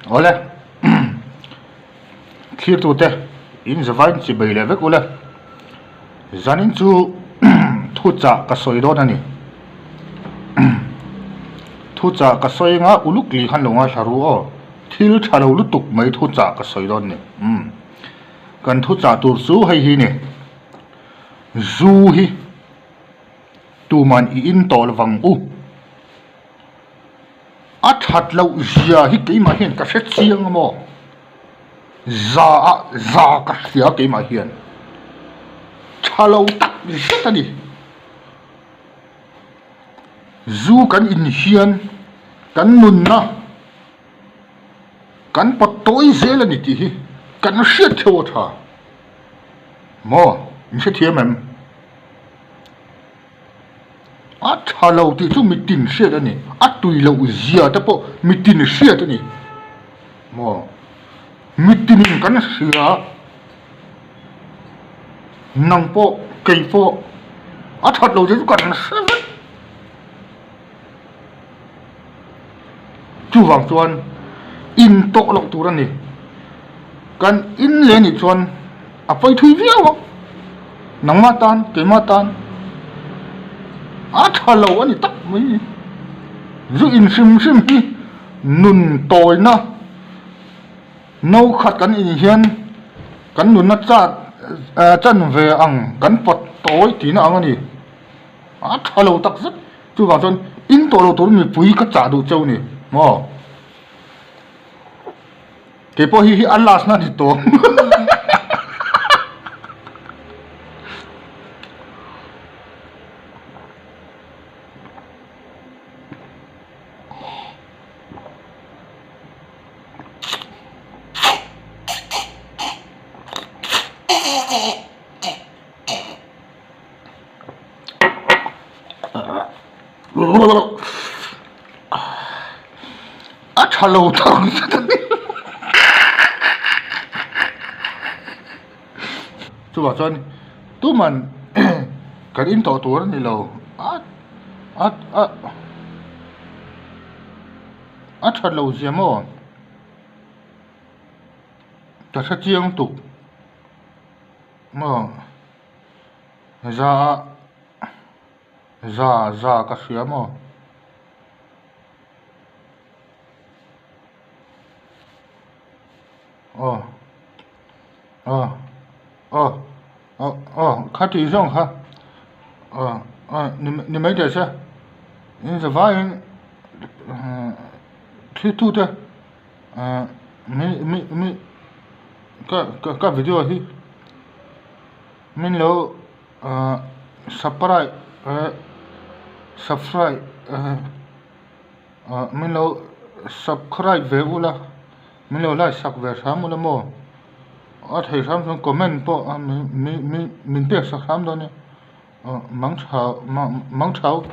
Awle thlirtute in zavain chi bei leh vek ule. Zanin chu thuchah ka sawi dawn a ni. Thuchah ka sawi anga uluk lih khan lo ngaithla ru aw. Thil tha lo lutuk mai thuchah ka sawi dawn a ni. Umm kan thuchah tur chu hei hi a ni. Zu hi tuman i in tawh lovang u. A that loh zia hi keimah hian ka hre chiang a maw? Za ah za ka hria keimah hian. Tha lo tak zet a ni. Zu kan in hian kan nunna kan pawt tawi zel a ni tih hi kan hriat theuh a tha. Maw? In hrethiam em? A tha lo tih chu mitin hriat a ni. A tui loh zia te pawh mitin hriat a ni. Maw? Mitinin kan hria nang pawh kei pawh a that loh zia chu kan hre vek. Chuvang chuan in tawh loh tur a ni. Kan in leh nih chuan a pawi thui viau ang. Nangmah tan, keimah tan a tha lo a ni tak mai. Zu in hrim hrim hi nun tawina no khat kan in hian kan nunna chat chan ve ang kan pawt tawi tihna ang a ni. A tha lo tak zet. Chuvang chuan in tawh lo tur mipui ka chah duh cheu ni maw? Kei pawh hi hi a last na ni tawh. A tha lo tak zet a ni. Chuvah chuan tuman kan in tawh tur a ni lo a a a a that lo zia maw ka hre chiang tuk maw. Za ah za za ka hria maw? Aw aw aw aw aw kha tih zawng kha aw aw ni ni mai teh se in zavaiin thiltute ah mi mi mi ka ka video hi. Min lo subscribe subscribe min lo subscribe ve ula min lo like sak ve hram ula maw a thei hram chuan comment pawh min pek sak hram dawn nia mang thau mang thau.